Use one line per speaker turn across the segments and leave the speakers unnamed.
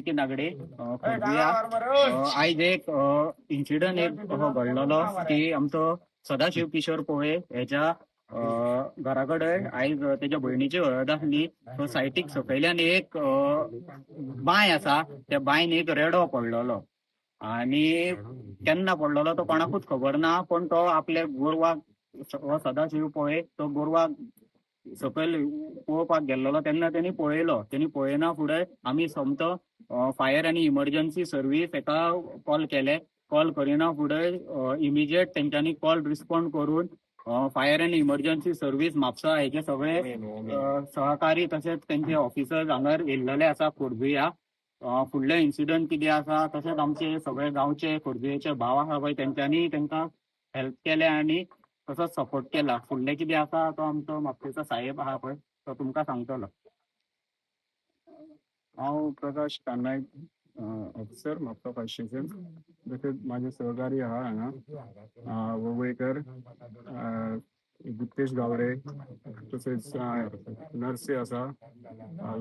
वाल्मिकी नागडे, खोर्जुया. आयज एक इन्सिडंट एक असो घडलेलो की आमचो सदाशिव किशोर पोळे हेच्या घरा कडेन आयज तेच्या भयणीची हळद आसली. सो सायटीक सकयल्यान एक बांय आसा, त्या बांयन एक रेडो पडलेलो आनी केन्ना पडलेलो तो कोणाकूच खबर ना, पण तो आपल्या गोरवाक, हो सदाशिव पोळे तो गोरवाक सकयल पळोवपाक गेल्लो तेन्ना तेणी पळयलो. तेणी पळयना फुडें आमी सोमतो फायर आनी इमर्जन्सी सर्वीस हेका कॉल केले. कॉल करिना फुडें इमिजिएट तेंच्यांनी कॉल रिस्पॉन्ड करून फायर आनी इमर्जन्सी सर्वीस म्हापसा हेचे सगळे सहकारी तशेंच तेंचे ऑफिसर्स हांगार येयल्लेले आसा खोर्जुया. फुडले इन्सिडंट कितें आसा, तशेंच आमचे सगळे गांवचे खोर्जुयेचे भाव आसा पळय, तेंच्यांनी तेंकां हेल्प केलें आनी तसोच सपोर्ट केला. फुडलें कितें आसा तो आमचो म्हापशेचो साहेब आहा पळय, तो तुमकां सांगतलो.
हांव Prakash Naik, officer, Mapusa fire station. तशेंच म्हाजे सहकारी आहा हांगा वळवयकर, गुप्तेश गावडे, तशेंच नर्से आसा,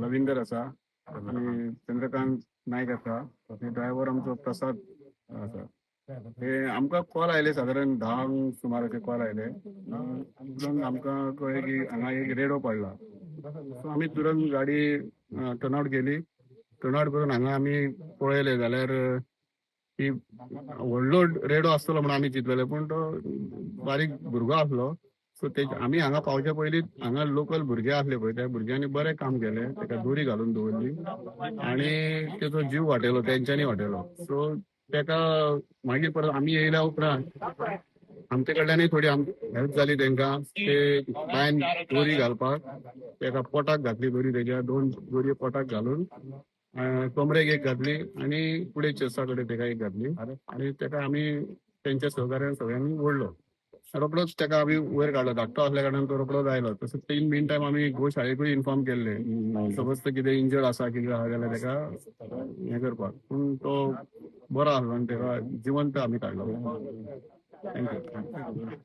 लविंदर आसा आनी चंद्रकांत नायक आसा आनी ड्रायव्हर आमचो प्रसाद आसा. हे आमकां कॉल आयले सादारण 10 सुमार अशे कॉल आयले. तुरंत आमकां कळ्ळें की हांगा एक रेडो पडला. सो आमी तुरंत गाडी टर्नआउट केली. टर्नआउट करून हांगा आमी पळयलें जाल्यार की व्हडलो रेडो आसतलो म्हणून आमी चिंतलेले, पूण तो बारीक भुरगो आसलो. सो ते आमी हांगा पावच्या पयलीं हांगा लोकल भुरगे आसले पळय, त्या भुरग्यांनी बरें काम केलें, ताका दोरी घालून दवरली आनी तेचो जीव वाटयलो, तेंच्यांनी वाटयलो. सो तेका मागीर परत आमी येयल्या उपरांत आमचे कडल्यानूय थोडी हेल्प जाली तेंकां, ते बांयन दोरी घालपाक, तेका पोटाक घातली दोरी, तेज्या 2 दोरयो पोटाक घालून कमरेक एक घातली आनी फुडें चेस्टा कडेन तेका एक घातली आनी तेका आमी तेंच्या सहकार्यान सगळ्यांनी ओडलो. रोकडोच तेका आमी वयर काडलो, धाकटो आसल्या कारणान तो रोकडोच आयलो. तशेंच इन मीन टायम आमी गोशाळेकूय इन्फॉर्म केल्ले, सपोज तो कितें इंजर्ड आसा कितें आहा जाल्यार तेका हें करपाक, पूण तो बरो आसलो आनी तेका जिवंत आमी काडलो. Thank you.